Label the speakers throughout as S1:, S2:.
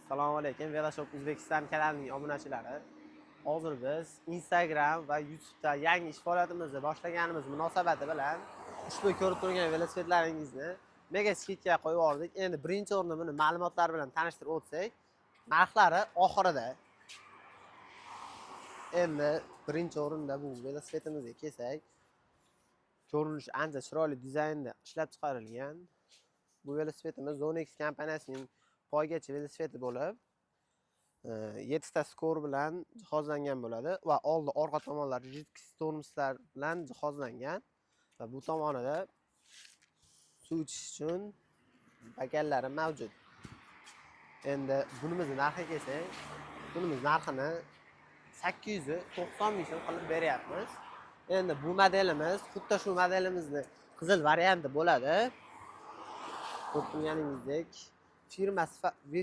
S1: Assalomu alaykum, Veloshop O'zbekiston kanalining obunachilari. Hozir biz Instagram va YouTube'da yangi ish faoliyatimizni boshlaganimiz munosabati bilan ushbu ko'rib turgan velosipedlaringizni mega скидка ga qo'yib yubordik. Endi birinchi o'rinda buni ma'lumotlar bilan tanishtirib o'tsak, narxlari oxirida. Endi birinchi o'rinda bu velosipedimizga kelsak, ko'rinishi ancha chiroyli dizaynda ishlab chiqarilgan. Bu velosipedimiz Zonex kompaniyasining poygachi velosipedi bo'lib, 7 ta скор bilan jihozlangan bo'ladi va oldi, orqa tomonlari жидкий tormozlar bilan jihozlangan va bu tomonida suv ichish uchun bakallari mavjud. Endi bunimizni narxiga kelsak, bunimiz narxini 890 ming so'm qilib beryapmiz. Endi bu modelimiz xuddi shu modelimizni qizil varianti bo'ladi. Ko'rib turganingizdek,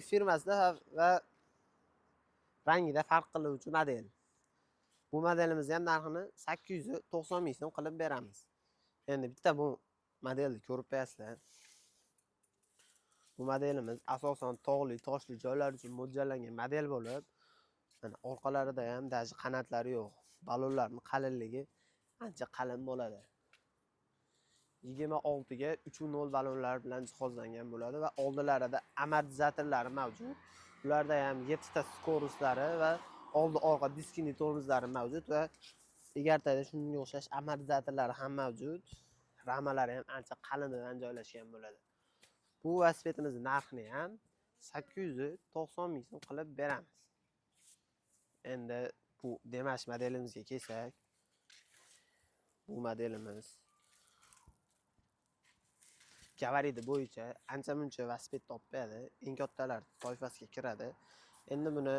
S1: firmasida va rangida farq qiluvchi model. Bu modelimizni ham narxini 890 ming so'm qilib beramiz. Endi bitta bu modelni ko'rib qo'yasizlar. Bu modelimiz asosan tog'li, toshli joylar uchun mo'ljallangan model bo'lib, mana orqalarida ham даже qanatlari yo'q. Ballonlarning qalinligi ancha qalin bo'ladi. 26 ga 3.0 ballonlar bilan jihozlangan bo'ladi va oldilarida amortizatorlari mavjud. Ularda ham 7 ta скорость lari va oldi, orqa diskli tormozlari mavjud va egartada shunga o'xshash amortizatorlari ham mavjud. Ramalari ham ancha qalinidan joylashgan bo'ladi. Bu velosipedimizni narxini ham 890 ming so'm qilib beramiz. Endi bu Demash modelimizga kelsak, bu modelimiz gabariti bo'yicha ancha muncha velosiped topib beradi. Eng kattalar toifasiga kiradi. Endi buni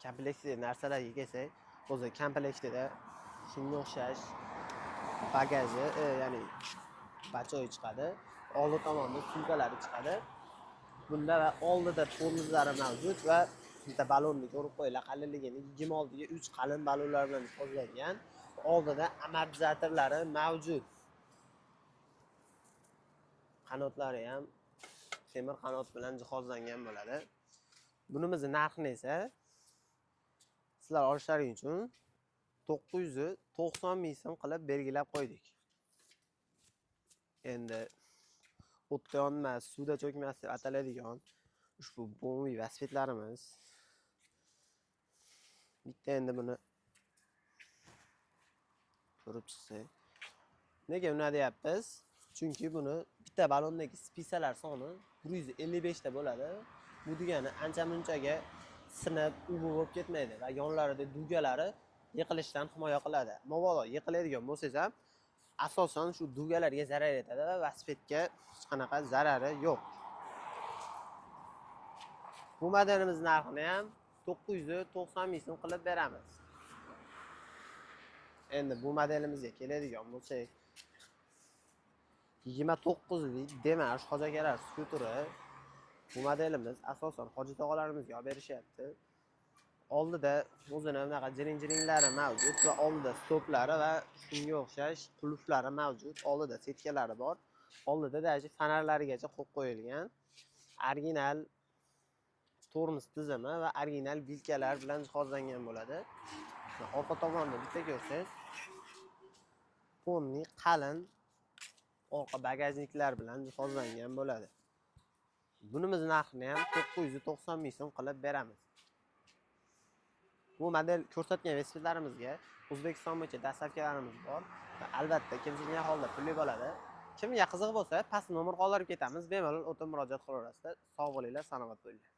S1: komplektli narsalarga kelsak, o'zi komplektida shunga o'xshash bagaji, ya'ni бачок i chiqadi. Oldi tomonda sumkalari chiqadi. Bunda va oldida tormozlari mavjud va bitta ballonni ko'rib qo'yinglar qalinligini, 26 ga 3 qalin ballonlar bilan jihozlangan. Oldida amortizatorlari mavjud. Qanotlari ham temir qanot bilan jihozlangan bo'ladi. Bunimizni narxini esa sizlar olishlaring uchun 990 ming so'm qilib belgilab qo'ydik. Endi o'tda yonmas, suvda cho'kmas deb ataladigan ushbu BMW velosipedlarimiz. Bitta endi buni ko'rib chiqsak. Nega unday deyapmiz? Chunki buni bitta ballondagi спица lar soni 155 ta bo'ladi. Bu degani ancha munchaga sinib, u bu bo'lib ketmaydi va yonlarida дуга lari yiqilishdan himoya qiladi. Mabodo yiqiladigan bo'lsangiz ham, asosan shu дуга larga zarar yetadi va velosipedga hech qanaqa zarari yo'q. Bu modelimiz narxini ham 990 ming so'm qilib beramiz. Endi bu modelimizga keladigan bo'lsak, 29lik Demash hoji akalar skuteri. Bu modelimiz asosan hoji tog'alarimizga olib berishyapti. Oldida o'zini bunaqa jiring jiringlari mavjud va oldida stoplari va shunga o'xshash qulflari mavjud. Oldida сетка lari bor. Oldida даже fonarlarigacha qo'yib qo'yilgan. Original tormoz tizimi va original вилка lar bilan jihozlangan bo'ladi. Orqa tomonda bitta ko'rsangiz, полный qalin orqa bagajniklar bilan jihozlangan bo'ladi. Bunimiz narxini ham 990 ming so'm qilib beramiz. Bu model ko'rsatgan velosipedlarimizga O'zbekiston bo'yicha доставка larimiz bor. Va albatta kelishilgan holda pulli bo'ladi. Kimga qiziq bo'lsa, past nomer qoldirib ketamiz. Bemalol o'tib murojaat qilaverasizlar. Sog' bo'linglar, salomat bo'linglar.